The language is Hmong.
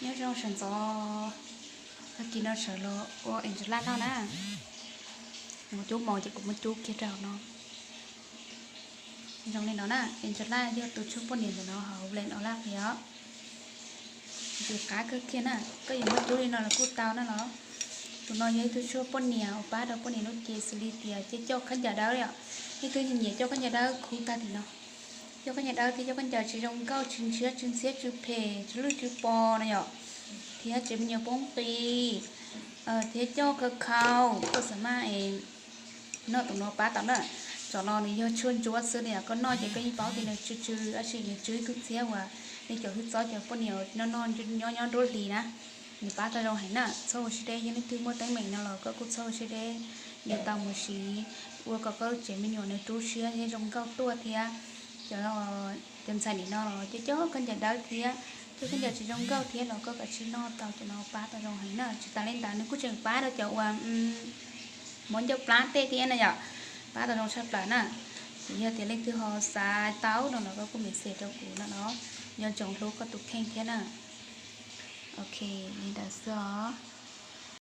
Nyob zoo sawv ntxov, tag kis no sawv los ua enchilada noj na. Kuv cub mov ces kuv muab cub kiag rau hauv no. Zoo li no na, enchilada yog tus tshuaj poj niam ntawm no hauv Blend Oil qhia os. Ntxim qab kawg kiag na, koj yuav muab cub li no los kuj tau na los. Tus no yog ib tug tshuaj poj niam uas pab rau poj niam lub cev xws li tias coj khaub ncaws dawb li os. Ib tug nyiam coj khaub ncaws dawb khuv tag tim no, coj khaub ncaws dawb thiab coj khaub ncaws tsis zoo nkauj, tsis ntshiab, tsis ntxhiab, tsis phem, tsis lwj tsis pos na yom, thiab tsev me nyuam poob qis, thiab coj khawv khau, koj xav maj es noj tus no pab tau na. Cov no nws yog tshuaj ntsuab xwb li os, koj noj ces koj yeej paub tias nws tsw tsw, tab sis nws tsw ib tug txhiab uas nej cov hwj txob cov poj niam noj noj nyob nyob nruab hlis na, nws pab tau zoo heev na. Txhob ua siab deb, yog leej twg muaj teeb meem no los koj kuj txhob ua siab deb, yuav tau mus siv ua kom koj lub tsev me nyuam nws rub siab thiab zoo nkauj tuaj thiab. Cov, cov ntxhais nim no los coj coj khaub ncaws dawb thiab coj khaub ncaws tsis zoo nkauj thiab los koj kav tsij noj tau cov no pab tau zoo heev na. Tsis tas li ntawd nws kuj tseem pab rau cov uas mob ncauj plab tej thiab na yom, pab tau zoo tshaj plaws na. Ces yog tias leej twg ho xav tau no los koj kuj message rau kuv no los, nco ntsoov hlub koj tus kheej thiab na. Ok, li ntawd xwb os.